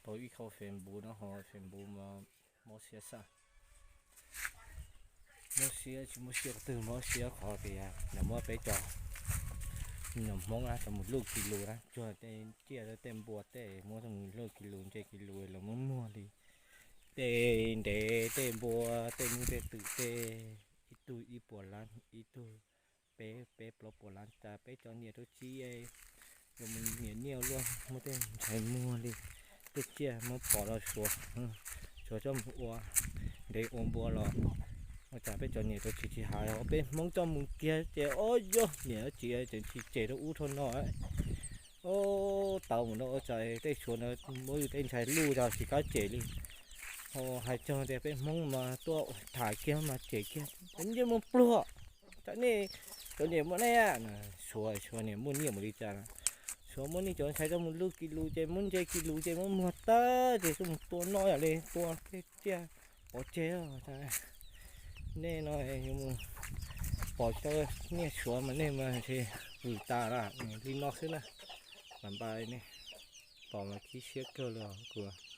Tau ib qho Facebook no ho Facebook mas mob siab xwb. Mob siab tsis muaj siab qhov twg, mob siab qhov tias nws muab peb cov nyuam Hmoob na coj mus luj ki lus na, cuag tej tsiaj tej npua tej muab coj mus luj ki lus ntse ki lus los muab muag li. Tej ntev tej npua tej hnub tej twm tej ib tug ib puas lab ib tug peb peb plaub puas lab tas peb cov niam rau txiv yuav mus niam niaj luaj muab tej ntshai muag li. Tej tsiaj muab pov los suav, suav coj mus ua ntev ua npua los ua cas peb cov niam rau txiv tsis hais ho peb Hmoob coj mus kiag ces ob yog niam txiv tseem tsis cem rau ub rau no. Tau mus no ua cas tej suav no muab tej ntshai luj zog tsis kam cem li. Ho hais txog tias peb Hmoob mas tuaj tham kiag mas cem kiag, nce mus pluag, cov nej, cov niam muaj nej, suav suav niam muaj nyiaj mus li cas, suav muab nej cov ntshai coj mus luj ki lus ces muab ntse ki lus ces muab muag tag ces coj mus tua noj yam li tua tej tsiaj pov tseg. Nej no yuav mus pom cov niag suav mas nej mas vwm tas lawm li no xwb na. Mam npaj nej pom mas khib siab kawg li os kuv.